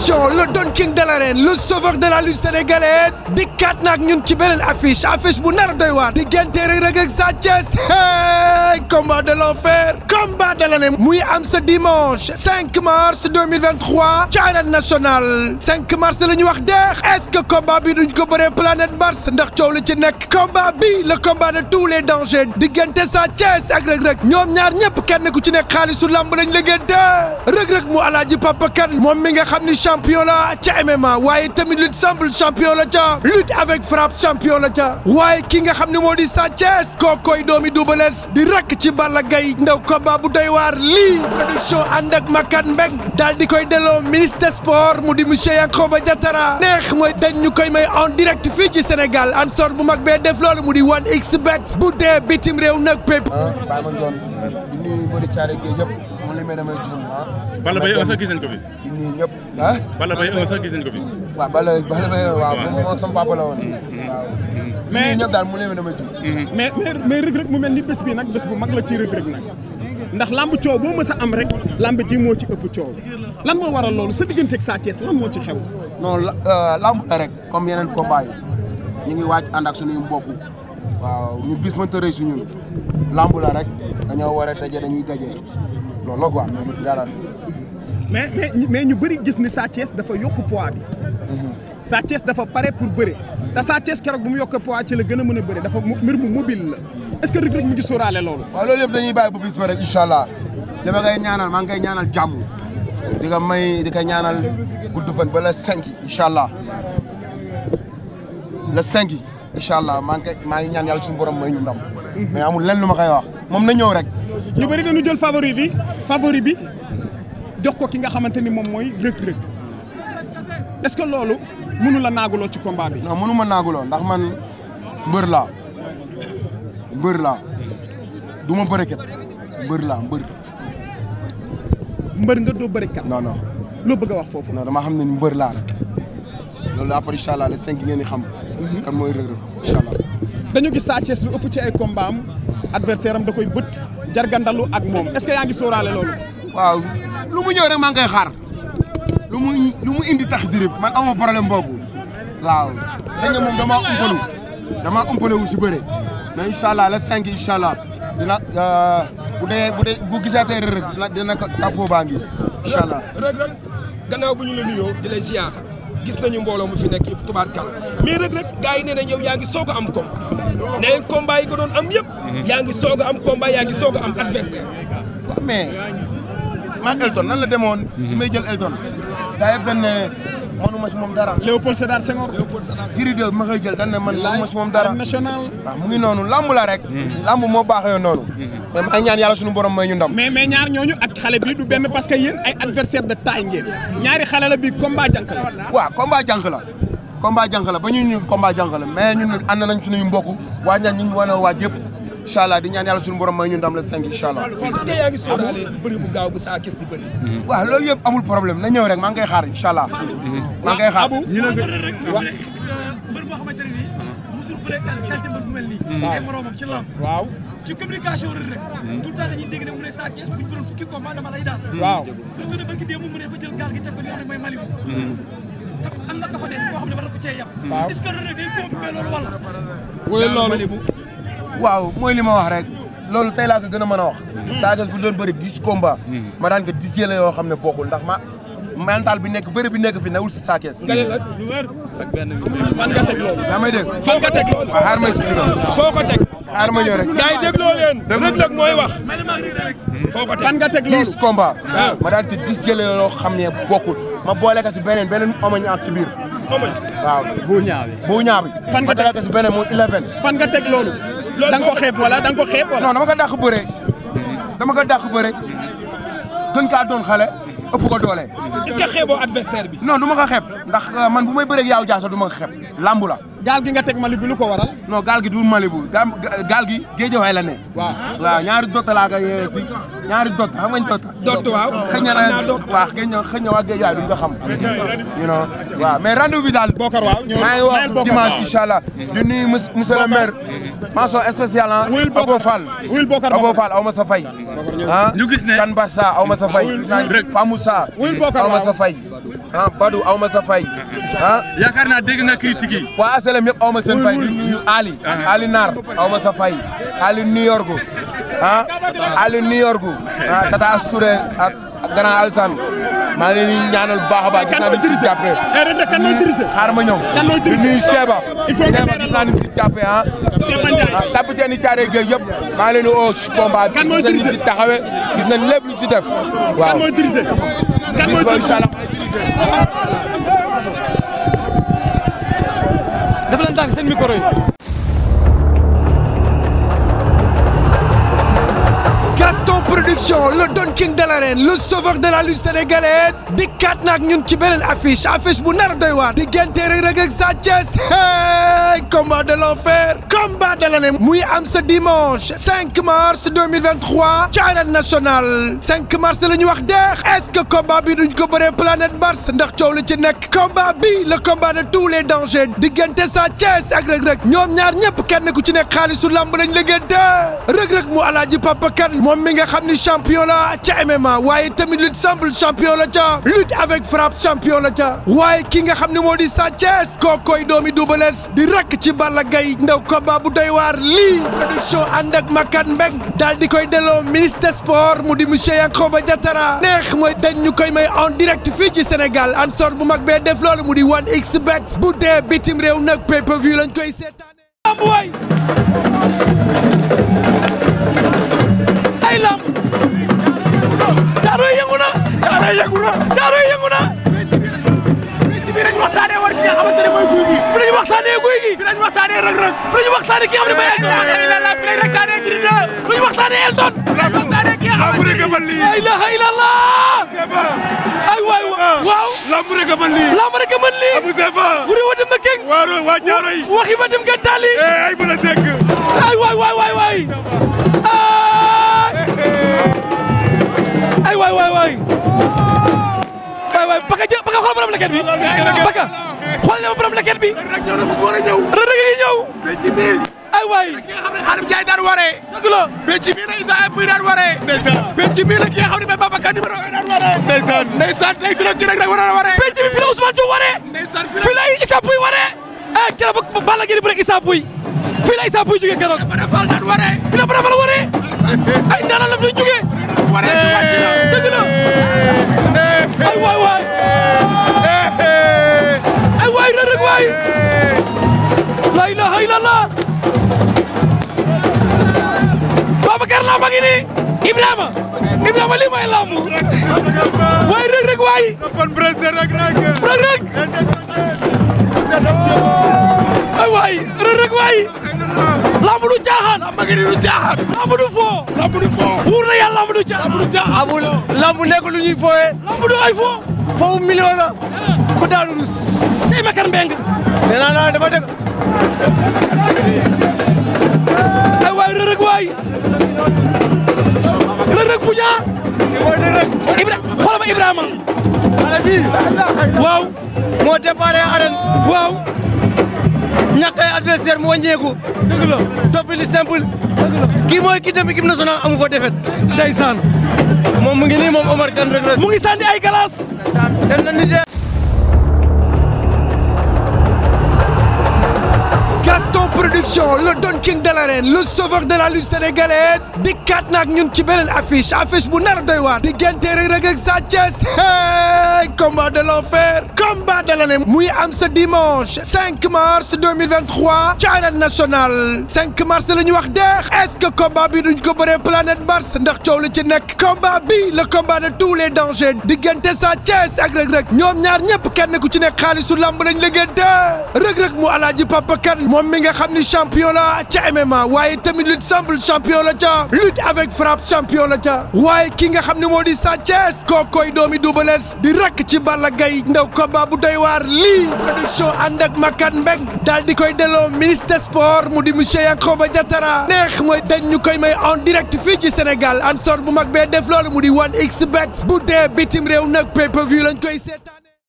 production le Don King de l'arène le sauveur de la lutte sénégalaise dikkaat na ak ñun ci beneen affiche bu nar doy waar diggante Reug Reug ak Sa Thiès hey combat de l'enfer combat de l'année muy am ce dimanche 5 mars 2023 ci arène nationale 5 mars la ñu wax deex est-ce que combat bi duñ ko bëree planète Mars ndax coow li ci nekk combat bi le combat de tous les dangers diggante Sa Thiès ak Reug Reug ñoom ñaar ñëpp kenn ku ci nekk xaalisu lamb lañ liggéente Reug Reug mu Alaaji Papa Kane moom mi nga xam ni champion la ca MMA waaye tamit lutte simple champion la ca lutte avec frappe champion la ca waaye ki nga xam ne moo di Sa Thiès kookoy doomi Double Less di rakk ci Balla Gaye ndaw combat bu doy waar lii production ànd ak Makan Mbeng daal di koy delloo ministre des sports mu di monsieur Yankhoba Diattara neex mooy dañ ñu koy may en direct fii ci Sénégal ansor bu mag bee def loolu mu di 1xBet bu dee bitim réew nag pépp Baye Mandione di nuyu mbëri Thiaré Géej yëpp mu limee damay juum Balla Gaye 1 sax gis nañ ko fi. di nuyu ñëpp ah. Balla Gaye 1 sax gis nañ ko fi. waaw Balla Gaye waaw moom sama papa la woon. waaw mais ñëpp daal mu limee damay juum. mais Reug Reug mu mel ni bés bi nag bés bu mag la ci Reug Reug nag ndax lamb coow boo mës a am rek lamb ji moo ci ëpp coow lan moo waral loolu sa digganteeg Sa Thiès lan moo ci xew. non lamb la rek comme yeneen combat yi ñu ngi waaj ànd ak suñuy mbokk waaw ñu bis mënta rëy su ñun lamb la rek dañoo war a daje dañuy daje loolu la quoi dara. mais ñu bëri gis ni Sa Thiès dafa yokk poids bi. Sa Thiès dafa pare pour bëre te Sa Thiès keroog bu mu yokk poids ci la gën a mën a bëre dafa mbir mu mobile la est-ce que Reug Reug mu ngi sóoraale loolu. waaw loolu yëpp dañuy bàyyi bu bis ba rek incha allah li ma koy ñaanal maa ngi koy ñaanal jàmm di ko ñaanal gudd fan ba la 5 incha allah le 5 incha allah maa ngi ñaan yàlla suñu borom may ñu ndam mais amul lenn lu ma koy wax moom na ñëw rek. ñu bëri dañu jël favori bi jox ko ki nga xamante ni moom mooy Reug Reug est-ce que loolu mënu la naaguloo ci combat bi. non mënu ma naaguloo ndax man mbër laa du ma bëre kat mbër nga doo bëre kat. non loo bëgg a wax foofu. non dama xam ne mbër laa rek loolu après incha allah le 5 ngeen di xam. kan mooy Reug Reug incha allah. dañu gis Sa Thiès lu ëpp ci ay combat am adversaire am da koy bët jargandalu ak moom est-ce que yaa ngi sóoraale loolu. waaw lu mu ñëw rek maa ngi koy xaar lu mu indi tax dirib man amoo problème boobu waaw xëy na moom damaa umpalu wu si bëre mais incha allah le 5 incha allah dina bu gisaatee Reug Reug dina ko tapoo baa ngi incha allah. Reug Reug gannaaw bu ñu la nuyoo di lay ziar gis nañu mbooloo mu fi nekk yëpp tubaarkàlla mais Reug Reug gars yi nee nañ yow yaa ngi soog a am combat nee combat yi nga doon am yëpp. yaa ngi soog a am combat yaa ngi soog a am adversaire. waaw mais maag Elton nan la demoon. bi may jël Elton. gaa yëpp dañ ne mënuma si moom dara. Léopold Sédar Senghor. Gris 2 bi ma koy jël dañ ne man mënuma si moom dara. national. waaw mu ngi noonu lamb la rek. lamb moo baaxee noonu. mais maa ngi ñaan yàlla suñu borom may ñu ndam. mais ñaar ñooñu ak xale bi du benn parce que yéen ay adversaire de taille ngeen ñaari xale la bi combat jànk la. waaw combat jànk la ba ñu combat jànk la mais ñun ànd nañ suñuy mbokk waaj nañ ñu ngi wane waaj yëpp incha allah di ñaan yàlla suñu borom may ñu ndam la 5 incha allah. est-ce que yaa ngi sóoraale bëri bu gaaw bu Sa Thiès di bëri. waaw loolu yëpp amul problème na ñëw rek maa ngi koy xaar incha allah. maa ngi koy xaar ñu ne mbër boo xamante ne nii musul bëre qualité mbër bu mel nii. ay moroomam ci lamb. waaw ci communication Reug Reug tout le temps dañuy dégg ne mu ne Sa Thiès bu ñu doon fukki combat dama lay daan. waaw retourné barki démb mu ne fa jël gaal gi teg ko li nga xam ne mooy Malibu. am na ka fa des koo xam ne war na ko cee yab. waaw est-ce que Reug Reug day confirmer loolu wala. wala loolu. waaw mooy li ma wax rek loolu tey laa ko gën a mën a wax. Sa Thiès bu doon bëri 10 combats. ma daan ko 10 jële yoo xam ne bokkul ndax mental bi nekk bëri bi nekk fi newul si Sa Thiès. nga ne la fan nga teg loolu. yaa may dégg. fan nga teg loolu. waaw xaar ma expliqué foo ko teg. xaar ma ñëw rek. gars yi dégloo leen. Reug Reug mooy wax. foo ko teg fan nga teg loolu. 10 combats. ma daan ko 10 jële yoo xam ne bokkul ma boole ko si beneen omoñ ak si biir. waaw bu ñaaw bi. fan nga teg ko si beneen muy 11. fan nga teg loolu. da nga ko xeeb wala da nga ko xeeb wala. non dama ko dàq bëre gën kaa doon xale ëpp ko doole. est-ce que xeeboo adversaire bi. non du ma ko xeeb ndax man bu may bëreeg yaaw jaasa du ma ko xeeb lambu la gaal gi nga teg Malibu lu ko waral. non gaal gi du Malibu gaal gi Guédiawaye la ne. waaw ñaari dott laa koy yeewee si ñaari dott xam nga ñu dott. waaw xëy na waaw xëy na waa Guédiawaye duñ ko xam. you know waaw mais rendez-vous bi daal. Bokar waaw ñëw maa ngi wax dimanche incha allah. di nuyu monsieur le maire. mention spéciale ah. Abo Fall. Abo Fall aw ma sa fay. ñu gis ne Kan Barça aw ma sa fay. gis naa ne Pa Moussa. aw ma sa fay. Badou aw ma sa fay. yaakaar naa dégg nga critique yi. waa ASLM yëpp aw ma seen fay di nuyu Ali Naar aw ma sa fay Ali New York Ali New York Tata Astouré ak Grand Alsane maa ngi leen di ñaanal bu baax a baax gis naa ni ci jàppee xaar ma ñëw di nuyu Seba gis naa ni ci jàppee capitaine yi Thiaré Gueye yëpp maa ngi leen di oo combat bi gis nañ ci taxawee gis nañ lépp lu ci def waaw bis ba incha allah dafa leen tànk seen micro yi. Gaston Production le Don King de l'arène le sauveur de la lutte sénégalaise dikkaat na ak ñun ci beneen affiche bu nar doy waar diggante Reug Reug ak Sa Thiès hey combat de l'enfer combat de l'année muy am ce dimanche 5 mars 2023 ci arène nationale 5 mars la ñu wax deex est-ce que combat bi duñ ko bëree planète Mars ndax coow la ci nekk combat bi le combat de tous les dangers diggante Sa Thiès ak Reug Reug ñoom ñaar ñëpp kenn ku ci nekk xaalisu lamb lañ liggéente Reug Reug mu Alaaji Papa Kane moom mi nga xam ni champion la ca MMA waaye tamit lutte simple champion la ca lutte avec frappe champion la ca waaye ki nga xam ne moo di Sa Thiès kookoy doomi Double Less di rakk ci Balla Gaye ndaw combat bu doy waar lii production ànd ak Makan Mbeng daal di koy delloo ministre des sports mu di monsieur Yankhoba Diattara neex mooy dañ ñu koy may en direct fii ci Sénégal ansor bu mag bee def loolu mu di 1xBet bu dee bitim réew nag pay-per-view lañ koy seetaane ay lamb Caaroy yëngu na Caaroy yëngu na ci biir lañu waxtaanee war ki nga xamante ne mooy Gouye Gui fi lañu waxtaanee Gouye Gui fi lañu waxtaanee Reug Reug fi lañu waxtaanee ki nga xam ne mooy fi lañu waxtaanee Gris 2 fi lañu waxtaanee Elton fi lañu waxtaanee ki nga xamante ne la ilaha illallah ay waay waaw lamb rek a mën lii Abou Sefa wuri wa dem na keng waa Caaroy waxi ba dem ngeen taali ay bu la sekk ay waay ay waay Baka xool borom leket bi Baka xool leen ma borom leket bi Reug Reug yi ñëw ay waay ki nga xam ne Khadim Ndiaye daan waree dëgg la benn ci biir la Issa Pouye daan waree benn ci biir la ki nga xam ne mooy Babacar numéro 1 daan waree ndeysaan tey fi la ki rek war a waree benn ci bi fi la Ousmane Diop waree fi la Issa Pouye waree keroog ba Balla Gaye bu rek Issa Pouye fi la Issa Pouye jógee keroog Fall daan waree fi la Bada Fall waree ay ndaanaan la fi ñu jógee dëgg la ay waay Reug Reug waay la ilaha illallah Babacar lamba ngi ni Ibrahima lii mooy lamb waay Reug Reug waay bon président Reug Reug ay waay Reug Reug waay lamb du caaxaan lamb du fo wóor na yàlla lamb du caaxaan amul lamb nekk lu ñuy fooyee lamb du ay fo foofu million la ku daanu rus sey Makan Mbeng nee naa dama dëgg ay waay Reug Reug waay Reug Reug bu ñaa xoolal ma Ibrahima xale bi waaw moo déparé arène waaw ñàkk ay adversaire mu wàññeeku dëgg la toppi li simple kii mooy ki dem équipe nationale amu fa défaite ndeysaan moom mu ngi nii moom Omar Kane Reug Reug mu ngi sànni ay galas dem na Niger Gaston Production le Don King de l'arène le sauveur de la lutte sénégalaise dikkaat na ak ñun ci beneen affiche bu nar doy waar diggante Reug Reug ak Sa Thiès hey combat de l'enfer combat de l'année muy am ce dimanche 5 mars 2023 ci arène nationale 5 mars la ñu wax deex est-ce que combat bi duñ ko bëree planète Mars ndax coow la ci nekk combat bi le combat de tous les dangers diggante Sa Thiès ak Reug Reug ñoom ñaar ñëpp kenn ku ci nekk xaalisu lamb lañ liggéente Reug Reug mu Alaaji Papa Kane moom mi nga xam ni champion la ca MMA waaye tamit lutte simple champion la ca lutte avec frappe champion la ca waaye ki nga xam ne moo di Sa Thiès kookoy doomi Double Less di rakk ci Balla Gaye ndaw combat bu doy waar lii production ànd ak Makan Mbeng daal di koy delloo ministre des sports mu di monsieur Yankhoba Diattara neex mooy dañ ñu koy may en direct fii ci Sénégal ansor bu mag bee def loolu mu di 1xBet bu dee bitim réew nag pay-per-view lañ koy seetaane